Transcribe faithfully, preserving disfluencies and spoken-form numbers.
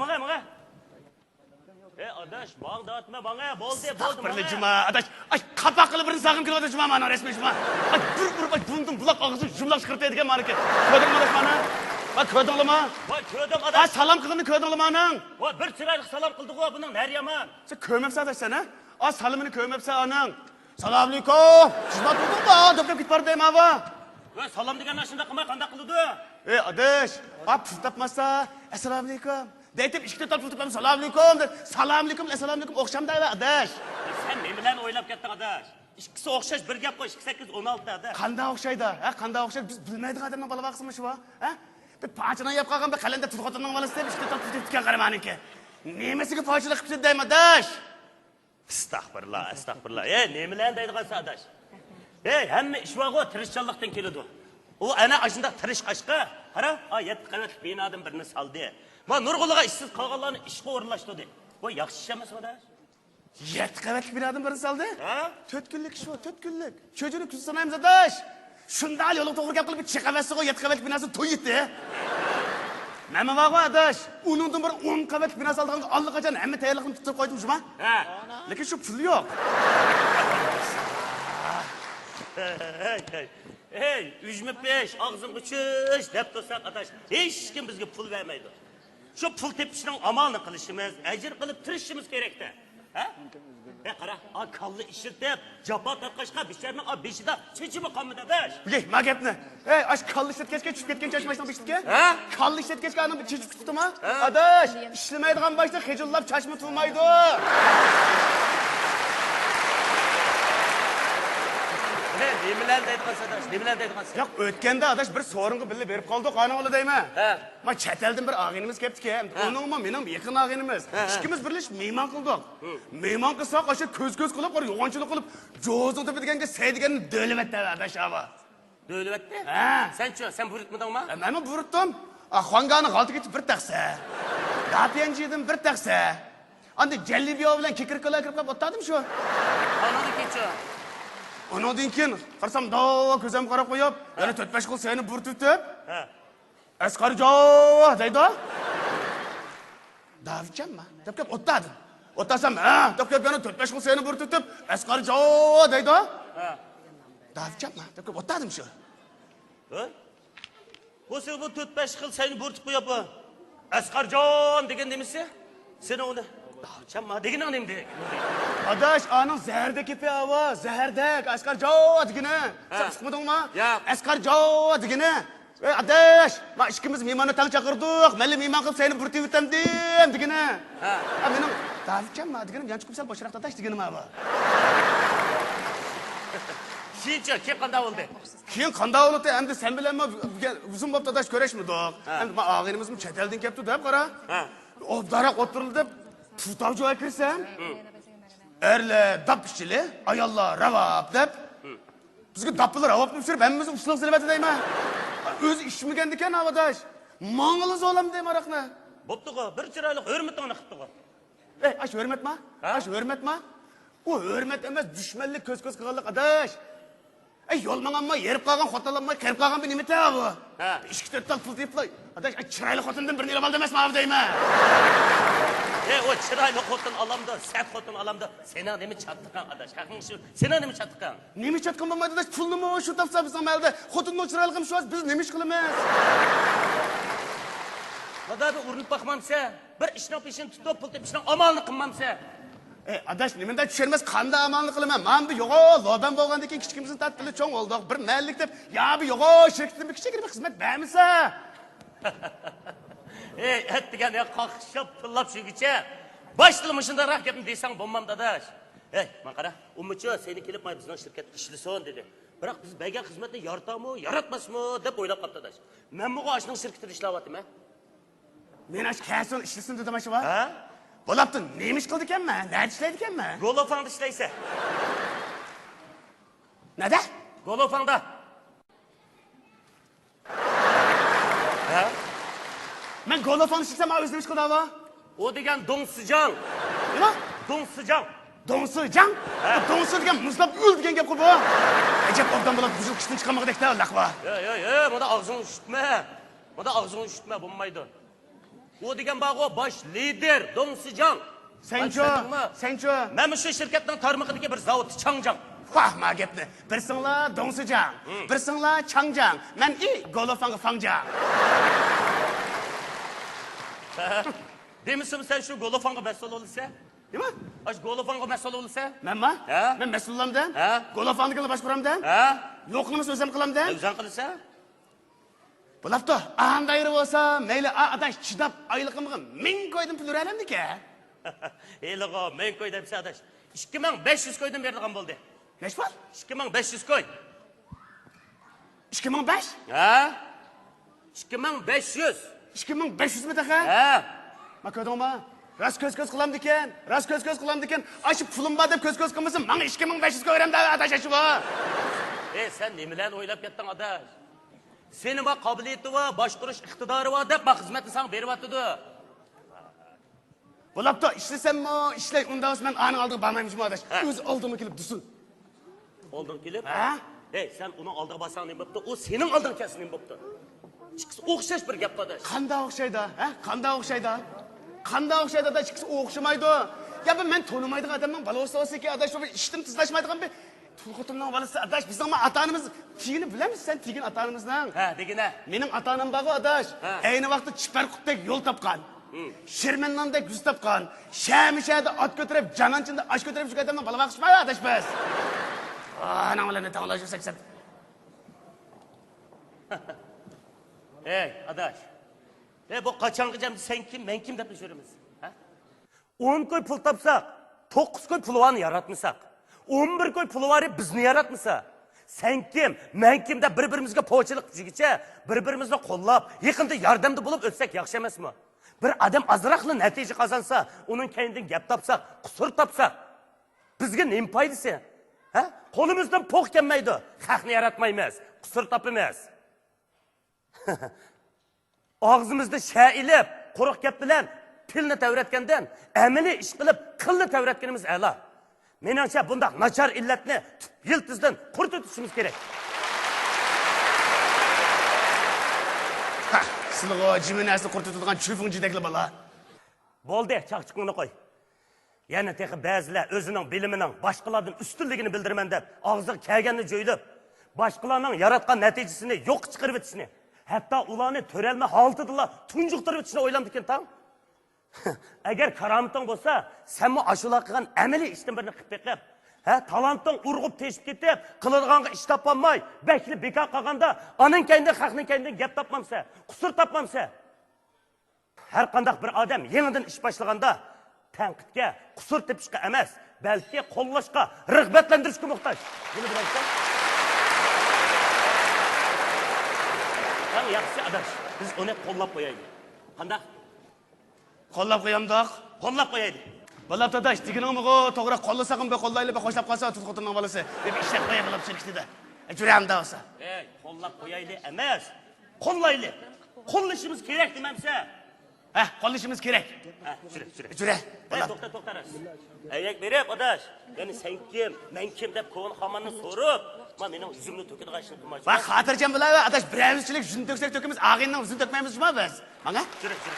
ماڭە، ماڭە. ئەي ئاداش، ماڭ دەۋاتىمەن، ماڭە، بولدى، بولدى، ئەستەغپىرۇللا، ماڭە. جۇما، ئاداش، ئاي، قاپاق قىلىپ بىرنى سالغۇم كېلىۋاتىدۇ، جۇما، مانا رەسمىي، جۇما. ئاي، بىر ئۇرۇپ، ئاي، بۇرنىدىن بۇلاق ئاغزىدىن يۇمىلاق چىقىرىپ دەيدىكەن مانىكى. كۆردۈڭمۇ، ئاداش، مانا؟ ۋاي، كۆردۈڭلىما؟ ۋاي، كۆردۈم، ئاداش. ئا، سالام قىلغىنىنى كۆردۈڭلىما ئانىڭ؟ ۋاي، بىر چىرايلىق سالام قىلدىغۇ، بۇنىڭ نەرى يامان؟ سەن كۆرمەپسەن، ئاداش، سەن، ھە؟ ئا، سالىمىنى كۆرمەپسەن ئانىڭ. سالامۇئەلەيكۇم. خىزمەت قىلدىڭمۇ؟ دەپ كېتىپ بارىدۇ دەيمەن، ۋا. ۋاي، سالام دېگەننى ئاشۇنداق قىلماي قانداق قىلىدۇ؟ ئەي، ئاداش، ئا، پۇل تاپماسا، ئەسسالامۇئەلەيكۇم. دەيتىپ، ئىككى تۆت تال پۇل تاپماي، سالامۇئەلەيكۇم دەپ، سالامئەلەيكۇم، ئەسسالامۇئەلەيكۇم ئوخشامدۇ، ئاداش؟ سەن نېمىلەرنى ئويلاپ كەتتىڭ، ئاداش؟ ئىككىسى ئوخشاش، بىر گەپ قوي، ئىككى سەككىز ئون ئالتە، ئاداش. قانداق ئوخشايدۇ، ھە؟ قانداق ئوخشايدۇ؟ بىز بىلمەيدىغان ئادەمنىڭ بالا-ۋاقىسىمۇ شۇ، ھە؟ بىر پاچىنى يەپ قالغان بىر قەلەندەر تۇرغۇتنىڭ بالىسى دەپ، ئىككى تۆت تال پۇل تېپىپ كەلگەن قارا مانىكى. نېمىسىگە پاچىلىق قىپسىز دەيمەن، ئاداش؟ ئەستەغپىرۇللا، ئەستەغپىرۇللا. ئەي، نېمىلەرنى دەيدىغانسەن، ئاداش؟ ئەي، ھەممە ئىش بارغۇ، تىرىشچانلىقتىن كېلىدۇ. ئۇ ئەنە ئاشۇنداق تىرىشقاچقا، قارا، ئا، يەتتە قەۋەتلىك بىنادىن بىرنى سالدى. ما نۇرغۇنلىغان ئىشسىز قالغانلارنى ئىشقا ئورۇنلاشتۇردى. بۇ ياخشى ئىش ئەمەسمۇ، ئاداش؟ يەتتە قەۋەتلىك بىنادىن بىرنى سالدى؟ ھە؟ تۆت كۈنلۈك ئىش ئۇ، تۆت كۈنلۈك. چۆچۈرە كۈزى سانايمىز، ئاداش. شۇنداق يولغا توغرا گەپ قىلىپ، چىقىۋەتسىغۇ، يەتتە قەۋەتلىك بىناسى توي ئېتى. مەنمۇ بارغۇ، ئاداش. ئۇنىڭدىن بىر ئون قەۋەتلىك بىنا سالىدىغانغا ئاللىقاچان ھەممە تەييارلىقنى پۈتتۈرۈپ قويدۇم، جۇما. ھە. لېكىن شۇ پۇل يوق. ھەي، ھەي. ھەي، ئۈجمە پىش، ئاغزىڭغا چۈش دەپ تۇرساق، ئاداش، ھېچكىم بىزگە پۇل بەرمەيدۇ. شۇ پۇل تېپىشنىڭ ئامالىنى قىلىشىمىز، ئەجىر قىلىپ تىرىشىشىمىز كېرەكتە. ھە؟ ھە، قارا، ئا، كاللا ئىشلىتىپ، جاپا تارتقاچقا، بىچارىنىڭ، ئا، بېشىدا چېچىمۇ قالمىدى، ئاداش. يەي، ما گەپنى. ھەي، ئاشۇ كاللا ئىشلەتكەچكە چۈشۈپ كەتكەن چاچ ماشىنىڭ بېشىدىكى. ھە؟ كاللا ئىشلەتكەچكە ئانىڭ چېچىپ كېتىپتۇما؟ ھە؟ ئاداش، ئىشلىمەيدىغان باشتا خىجىللاپ چاچمۇ تۇۋىمايدۇ. ھە، نېمىلەرنى دەيدىغانسەن، ئاداش؟ نېمىلەرنى دەيدىغانسەن؟ ياق، ئۆتكەندە، ئاداش، بىر سورۇنغا بىللە بېرىپ قالدۇق، ئانىڭ ئالا دەيمەن. ھە. ما چەت ئەلدىن بىر ئاغىنىمىز كەپتىكەن. ھە. ئۇنىڭمۇ مېنىڭ يېقىن ئاغىنىمىز. ھە، ھە. ئىككىمىز بىرلىشىپ مېھمان قىلدۇق. ھە. مېھمان قىلساق، ئاشۇ كۆز-كۆز قىلىپ، بىر يوغانچىلىق قىلىپ، جوزىڭ تۆپە دېگەنگە سەي دېگەننى دۆلىۋەتتى، ئاداش، ئاۋۇ. دۆلىۋەتتى؟ ھە. سەنچۇ؟ سەن بۇيرۇتمىدىڭما؟ ھە، مەنمۇ بۇيرۇتتۇم. ئا، خۇاڭگانىڭ غالتىكى بىر تەخسە. داپيەنجىدىن بىر تەخسە. ئاندىن جەللىبىياۋ بىلەن كىكىركىلا كىرىپ قاپ ئولتۇردۇم شۇ. ئانىڭدىن كېيىنچۇ؟ ئۇنىڭدىن كېيىن قارىسام، داۋا كۆزۈم قاراپ قويۇپ، ھە. يەنە تۆت-بەش خىل سەينى بۇيرۇتۇۋېتىپ، ھە. ئەسقەرجان دەيدۇ. داۋۇتجانما دەپ كەپ ئولتۇردۇم. ئولتۇرسام، ھە دەپ كەپ يەنە تۆت-بەش خىل سەينى بۇيرۇتۇۋېتىپ، ئەسقەرجان دەيدۇ. ھە. داۋۇتجانما دەپ كەپ ئولتۇردۇم شۇ. ھە؟ بۇ سېنىڭ بۇ تۆت-بەش خىل سەينى بۇيرۇتۇپ قويۇپ، ئەسقەرجان دېگەن نېمىسى؟ سېنىڭ ئۇنى، داۋۇتجانما دېگىنىڭ نېمىدى؟ ئاداش، ئانىڭ زەھەردەك گېپى ئاۋۇ، زەھەردەك، ئەسقەرجان دېگىنى. ھە. سەن ئۇقمىدىڭما؟ ياق. ئەسقەرجان دېگىنى. ئەي ئاداش، ما ئىككىمىز مېھماننى تەڭ چاقىردۇق، مەنلا مېھمان قىلىپ سەينى بۇيرۇتۇۋېتەمدىم دېگىنى. ھە. ھە، مېنىڭ داۋۇتجانما دېگىنىم يانچۇقۇم سەل بوشراق ئاداش دېگىنىم ئاۋۇ. كېيىنچۇ، كېيىن قانداق بولدى؟ كېيىن قانداق بولدى؟ ئەمدى سەن بىلەنمۇ ئۇزۇن بوپتۇ ئاداش كۆرۈشمىدۇق. ھە. ئەمدى ما ئاغىنىمىزمۇ چەت ئەلدىن كەپتۇ دەپ قارا. ھە. ئوبدانراق ئولتۇرۇلدى دەپ، پۇل تاۋجىغا كىرسەم. ھە. ئەرلەر داپ ئىچىلى، ئاياللار راۋاپ دەپ. ھە. بىزگە داپپىلار راۋاپنى چۈشۈرۈپ، ھەممىمىزنى ئۇسسۇلغا سېلىۋەتتى دەيمەن. ئۆزى ئىچمىگەندىكەن ئاۋۇ ئاداش. ماڭىلا زورلامدى ھېمراقنى. بوپتۇغۇ، بىر چىرايلىق ھۆرمىتىڭنى قىپتىغۇ. ئەي، ئاش ھۆرمەتما؟ ھە؟ ئاش ھۆرمەتما؟ ئۇ ھۆرمەت ئەمەس، دۈشمەنلىك، كۆز-كۆز قىلغانلىق ئاداش. ئەي، يول ماڭالماي ھېرىپ قالغان، خوتۇن ئالالماي قېرىپ قالغان بىر نېمىتە بۇ؟ ھە. ئىككى تۆت تال پۇل تېپىپلا، ئاداش، ئاي، چىرايلىق خوتۇندىن بىرنى ئېلىۋال دېمەسمۇ ئاۋۇ دەيمەن. ئەي، ئۇ چىرايلىق خوتۇن ئالامدۇ، سەت خوتۇن ئالامدۇ، سېنىڭ نېمە چاتىقىڭ ئاداش؟ ھەقىڭ شۇ، سېنىڭ نېمە چاتىقىڭ؟ نېمە چاتىقىم بولمايدۇ ئاداش، پۇلنىمۇ شۇ تاپسا بىزنىڭ مەھەللىدە. خوتۇننىڭ چىرايلىقىمۇ شۇ، بىز نېمە ئىش قىلىمىز؟ مادا بىر ئۇرۇنۇپ باقمامسەن؟ بىر ئىشنىڭ پېشىنى تۇتۇپ، پۇل تېپىشنىڭ ئامالىنى قىلمامسەن؟ ئەي، ئاداش، نېمىنداق چۈشەنمەس، قانداق ئامالنى قىلىمەن؟ مانا بۇ يوغان لوبەن بولغاندىن كېيىن كىچىكىمىزدىن تارتىپ بىللە چوڭ بولدۇق. بىر مەللىك دەپ، يا بۇ يوغان شىركىتىمىز كىچىككىنە بىر خىزمەت بەرمىسە؟ ئەي، ئەتىگەن يا قاقشاپ تىللاپ شۇگىچە باشتىلا مۇشۇنداقراق گەپنى دېسەڭ بولمامدۇ، ئاداش؟ ئەي، ماڭا قارا، ئۇمۇچۇ سېنى كېلىپ ماي بىزنىڭ شىركەتتە ئىشلىسۇن دېدى. بىراق بىز بەرگەن خىزمەتنى يارىتامۇ، ياراتماسمۇ دەپ ئويلاپ قاپتۇ، ئاداش. مەنمۇ ئاشۇنىڭ شىركىتىدە ئىشلەۋاتىمەن. مېنى ئاشۇ كەسىۋىڭ ئىشلىسۇن دېدىم ئاشۇ. ھە؟ بولاپتۇ، نېمە ئىش قىلىدىكەنمەن؟ نەدە ئىشلەيدىكەنمەن؟ گولوفاڭدا ئىشلەيسەن. نەدە؟ گولوفاڭدا. ھە؟ مەن گولوفاڭدا ئىشلىسەم، ماڭا ئۆزى نېمە ئىش قىلىدۇ ئاۋۇ؟ ئۇ دېگەن دۇڭسىجاڭ. نېمە؟ دۇڭسىجاڭ. دۇڭسىجاڭ؟ ھە. دۇڭسى دېگەن مۇزلاپ ئۆل دېگەن گەپقۇ بۇ. ئەجەب ئوبدان بولۇپ، بۇزۇپ قىشتىن چىقالمىغۇدەكتە لەقۋا. ياق، ياق، ياق، مانا ئاغزىڭنى ئۇشتۇتما. مانا ئاغزىڭنى ئۇشتۇتما، بولمايدۇ. ئۇ دېگەن بارغۇ، باش لىدېر، دۇڭسىجاڭ. سەنچۇ، سەنچۇ. مەن مۇشۇ شىركەتنىڭ تارمىقىدىكى بىر زاۋۇتتا چاڭجاڭ. ۋاھ، ما گەپنى. بىرسىڭلار دۇڭسىجاڭ، بىرسىڭلار چاڭجاڭ. مەن ئى گولۇفاڭغا فاڭجاڭ. دېمىسىمۇ سەن شۇ گولۇفاڭغا مەسئۇل بولىسەن؟ نېمە؟ ئاشۇ گولۇفاڭغا مەسئۇل بولىسەن؟ مەنما؟ ھە؟ مەن مەسئۇللامدىم؟ ھە؟ گولۇفاڭنىكىنى باشقۇرامدىم؟ ھە؟ يوقنىمۇ ئۆزۈم قىلامدىم؟ ئۆزۈڭ قىلىسەن؟ بولاپتۇ، ئاندايرى بولسا مەيلى، ئا، ئاداش، چىداپ ئايلىقىمغا مىڭ كويدىن پۇل بېرەلەمدىكەن. ھېلىغۇ مىڭ كوي دەپسە ئاداش، ئىككى مىڭ بەش يۈز كويدىن بېرىدىغان بولدى. نەچچە پۇل؟ ئىككى مىڭ بەش يۈز كوي. ئىككى مىڭ بەش؟ ھە؟ ئىككى مىڭ بەش يۈز. ئىككى مىڭ بەش يۈزمۇ تېخى؟ ھە. ما كۆردۈڭما؟ راست كۆز-كۆز قىلامدىكەن، راست كۆز-كۆز قىلامدىكەن. ئاشۇ پۇلۇم بار دەپ كۆز-كۆز قىلمىسا، ماڭا ئىككى مىڭ بەش يۈز كوي بېرەمدۇ ئاداش ئاشۇ بۇ. ئەي، سەن نېمىلەرنى ئويلاپ كەتتىڭ ئاداش؟ سېنىڭ بار قابىلىيىتى بار، باشقۇرۇش ئىقتىدارى بار دەپ ما خىزمەتنى ساڭا بېرىۋاتىدۇ. بولاپتۇ، ئىشلىسەممۇ ئىشلەي، ئۇنداق بولسا مەن ئانىڭ ئالدىغا بارمايمەن جۇمۇ ئاداش. ھە. ئۆزى ئالدىمغا كېلىپ دۇسۇن. ئالدىڭ كېلىپ؟ ھە؟ ھەي، سەن ئۇنىڭ ئالدىغا بارساڭ نېمە بوپتۇ؟ ئۇ سېنىڭ ئالدىڭغا كەلسە نېمە بوپتۇ؟ ئىككىسى ئوخشاش بىر گەپ ئاداش. قانداق ئوخشايدۇ؟ ھە؟ قانداق ئوخشايدۇ؟ قانداق ئوخشايدۇ ئاداش؟ ئىككىسى ئوخشىمايدۇ. يا بۇ مەن تونۇمايدىغان ئادەمنىڭ بالىسى بولسىكى ئاداش، بۇ ئىشتىن تېزلاشمايدىغان بىر تۇل خوتۇننىڭ بالىسى ئاداش. بىزنىڭ ئاتا-ئانىمىز تېگىنى بىلەمسەن سەن، تېگىن ئاتا-ئانىمىزنىڭ؟ ھە، دېگىنە. مېنىڭ ئاتا-ئانام بارغۇ ئاداش. ھە. ئەينى ۋاقىتتا چىپەر قۇتتەك يول تاپقان. شېرمەنناندەك يۈز تاپقان، شەمىشەدە ئات كۆتۈرۈپ، جانانچىندا ئاش كۆتۈرۈپ يۈرگەن ئادەمنىڭ بالا باقىشى بار ئاداش بىز. ئاناڭ بىلەن ئېتىڭ ئالاشىۋەرسەك سەن. ھەي ئاداش، ھەي، بۇ قاچانغىچە سەن كىم، مەن كىم دەپ يۈرىمىز؟ ھە؟ ئون كوي پۇل تاپساق، توققۇز كوي پۇلۋارنى ياراتمىساق، ئون بىر كوي پۇلۋارى بىزنى ياراتمىسا، سەن كىم، مەن كىم دەپ بىر-بىرىمىزگە پوچىلىق چۈشكىچە، بىر-بىرىمىزنى قوللاپ، يېقىندا ياردەمدە بولۇپ ئۆتسەك ياخشى ئەمەسمۇ؟ بىر ئادەم ئازراقلا نەتىجە قازانسا، ئۇنىڭ كەينىدىن گەپ تاپساق، قۇسۇر تاپساق، بىزگە نېمە پايدىسى؟ ھە؟ قولىمىزدىن پوق كەلمەيدۇ. خەقنى ياراتمايمىز، قۇسۇر تاپىمىز. ئاغزىمىزدا شە ئېلىپ، قۇرۇق گەپ بىلەن پىلنى تەۋرەتكەندىن، ئەمەلىي ئىش قىلىپ، قىلنى تەۋرەتكىنىمىز ئەلا. مېنىڭچە، بۇنداق ناچار ئىللەتنى تۈپ يىلتىزىدىن قۇرۇتۇۋېتىشىمىز كېرەك. ھە، سىلىغۇ جىمى نەرسىنى قۇرۇتۇۋېتىدىغان چۈفۈڭ جىدەكلا بالا. بولدى، چاقچىقىڭنى قوي. يەنە تېخى بەزىلەر ئۆزىنىڭ بىلىمىنىڭ باشقىلاردىن ئۈستۈنلۈكىنى بىلدۈرىمەن دەپ، ئاغزىغا كەلگەننى جۆيلۈپ، باشقىلارنىڭ ياراتقان نەتىجىسىنى يوققا چىقىرىۋېتىشنى، ھەتتا ئۇلارنى تۆرەلمە ھالىتىدىلا تۇنجۇقتۇرۇۋېتىشنى ئويلامدىكىن تاڭ. ئەگەر كارامىتىڭ بولسا، سەنمۇ ئاشۇلار قىلغان ئەمەلىي ئىشتىن بىرنى قىلىپ بېقىپ، ھە، تالانتىڭ ئۇرغۇپ تېشىپ كېتىپ، قىلىدىغانغا ئىش تاپالماي، بەكلا بىكار قالغاندا، ئانىڭ كەينىدىن، خەقنىڭ كەينىدىن گەپ تاپمامسەن، قۇسۇر تاپمامسەن؟ ھەر قانداق بىر ئادەم يېڭىدىن ئىش باشلىغاندا، تەنقىدكە، قۇسۇر تېپىشقا ئەمەس، بەلكى قوللاشقا، رىغبەتلەندۈرۈشكە موھتاج. بۇنى بىلەمسەن؟ ئەڭ ياخشىسى ئاداش، بىز ئۇنى قوللاپ قويايلى. قانداق؟ قوللاپ قويامدۇق؟ قوللاپ قويايلى. بولاپتۇ ئاداش، دېگىنىڭمىغۇ توغرا، قوللىساقمۇ بىر قوللايلى، بىر خوشلاپ قالسا تۇل خوتۇننىڭ بالىسى. بىر ئىشلەپ قوياي بولاپ شىركىتىدە. ئە، جۈرە ئەمدى بولسا. ئەي، قوللاپ قويايلى ئەمەس، قوللايلى. قوللىشىمىز كېرەك دېمەمسە؟ ھە، قوللىشىمىز كېرەك. ھە، جۈرە، جۈرە. جۈرە. ئەي، بولاپ. توختا، توختا، راست. ئەيەك بېرىپ ئاداش، يەنى سەن كىم، مەن كىم دەپ كونا خاماننى سورۇپ، ما مېنىڭ يۈزۈمنى تۆكىدىغان ئىشنى قىلمايسەن. ۋاي، خاتىرجەم بولاۋەر ئاداش، بىرەرمىزچىلىك يۈزىنى تۆكسەك تۆكىمىز، ئاغىنىنىڭ يۈزىنى تۆكمەيمىز جۇما بىز. ماڭا. جۈرە، جۈرە.